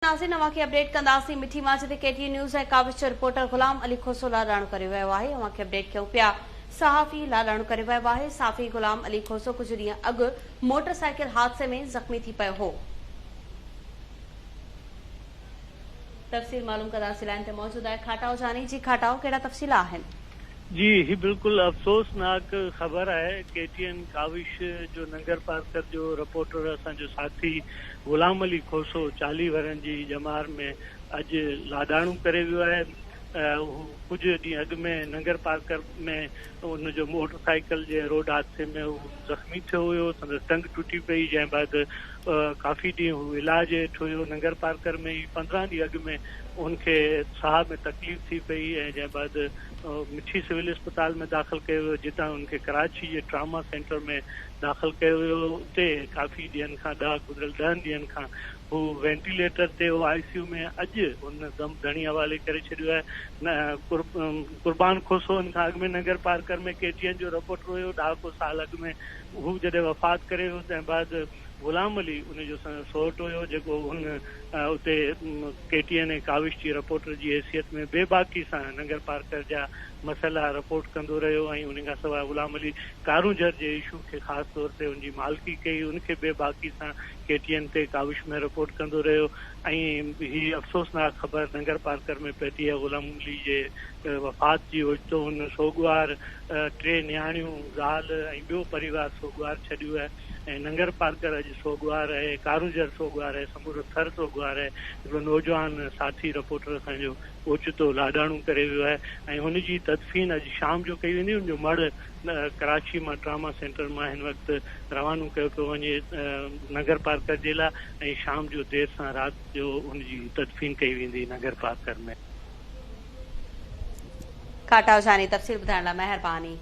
ناظرين اوهان کي اپڊيٽ ڪنداسين مٺي مان جتي ڪي ٽي اين نيوز ۽ ڪاوش جو رپورٽر غلام علي کوسو لاڏاڻو ڪري ويو آهي اوهان کي اپڊيٽ ڪيون پيا صحافي لاڏاڻو ڪري ويو آهي صحافي غلام علي کوسو ڪجهه ڏينهن اڳ موٽر سائيڪل حادثي ۾ زخمي ٿي پيو هو تفصيل معلوم ڪنداسين لائين تي موجود آهي کاٽائو جاني جي کاٽائو ڪهڙا تفصيل آهن. جي هي بلڪل افسوسناڪ خبر آهي ڪي ٽي اين ڪاوش جو ننگر پارڪر جو رپورٽر اسان جو ساٿي غلام علي کوسو 40 ورهين جي ڄمار ۾ اڄ لاڏاڻو ڪري ويو آهي هو ڪجهه ڏينهن اڳ ۾ ننگر پارڪر ۾ ان جو موٽر سائيڪل جي روڊ حادثي ۾ هو زخمي ٿيو هيو سندس ٽنگ ٽٽي پئي جنهن بعد ڪافي ڏينهن هو علاج هيٺ هيو ننگر پارڪر ۾ ئي 15 ڏينهن اڳ ۾ ان کي ساهه ۾ تڪليف ٿي پئي ۽ جنهن بعد مٺي سول اسپتال ۾ داخل ڪيو ويو جتان ان کي ڪراچي جي ٽراما سينٽر ۾ داخل ڪيو ويو اتي ڪافي ڏينهن کان ڏهه گذريل ڏهن ڏينهن کان هو وينٽيليٽر تي هو آء سي يو ۾ اڄ ان دم ڌڻي حوالي ڪري ڇڏيو آهي قربان کوسو ان کان اڳ ۾ ننگر پارڪر ۾ ڪي ٽي اين جو رپورٽر هيو ڏهاڪو سال اڳ ۾ هو جڏهن وفات ڪري ويو تنهن بعد غلام علي ان جو سئوٽ هيو جيڪو هن اتي ڪي ٽي اين ۽ ڪاوش جي رپورٽر جي حيثيت ۾ بي باڪي سان ننگر پارڪر جا مسئلا رپورٽ ڪندو رهيو ۽ ان کان سواء غلام علي ڪارونجهر جي اشو کي خاص طور تي ان جي مالڪي ڪئي ان کي بي باڪي سان ڪي ٽي اين تي ڪاوش ۾ رپورٽ ڪندو رهيو ۽ هي افسوسناڪ خبر ننگر پارڪر ۾ پهتي آهي غلام علي جي وفات جي اوچتو هن سوڳوار ٽي نياڻيون زال ۽ ٻيو پريوار سوڳوار ڇڏيو آهي. ۽ ننگر پارڪر اڄ سوڳوار آهي، ڪارونجهر سوڳوار آهي، سمورو ٿر سوڳوار آهي، هڪڙو نوجوان ساٿي رپورٽر اسان جو اوچتو لاڏاڻو ڪري ويو آهي ۽ هن جي تدفين اڄ شام جو ڪئي ويندي، ان جو مڙهه ڪراچي مان ٽراما سينٽر مان هن وقت روانو ڪيو پيو وڃي ننگر پارڪر جي لاء ۽ شام جو دير سان رات جو هن جي تدفين ڪئي ويندي ننگر پارڪر ۾. ڪاٽائو جاني تفصيل ٻڌائڻ لاء مهرباني.